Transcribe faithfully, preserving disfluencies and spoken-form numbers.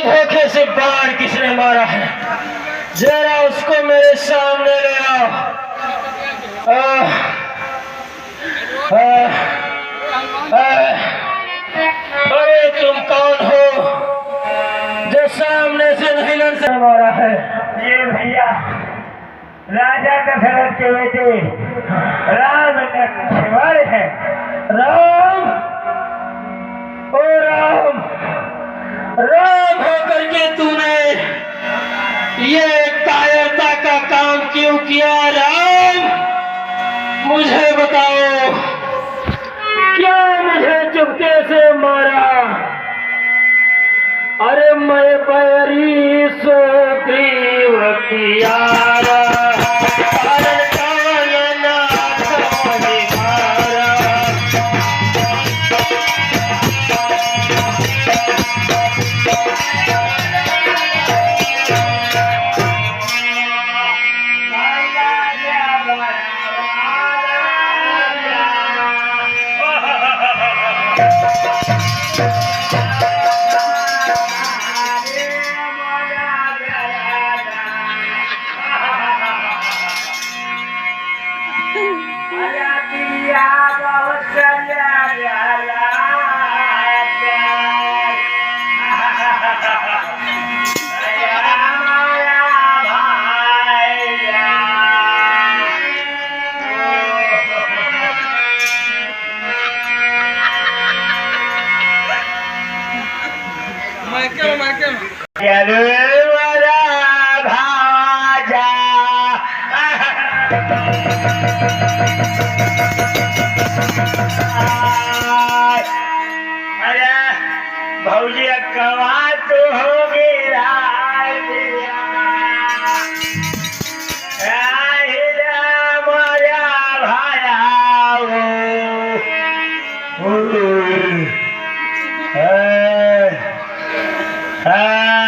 धोखे से बाण किसने मारा है, जरा उसको मेरे सामने ले आओ। आह, आह, आह, अरे तुम कौन हो जो सामने से नहीं लड़ सक-, मारा है? ये भैया, राजा दशरथ के बेटे राम लक्ष्मण है। राम, ओ राम, राम होकर के तूने ये कायरता का काम क्यों किया राम? मुझे बताओ, क्या मुझे चुपके से मारा? अरे मैं बैरी सुग्रीव की यारा, अरे कवन नाथ हमारा। माइके में, माइके में। चलो बड़ा भाजा। अरे भौजी, कवा तू हो गिरा दिया। आहि रे मोरा भाया हो। ओ, ए, ए।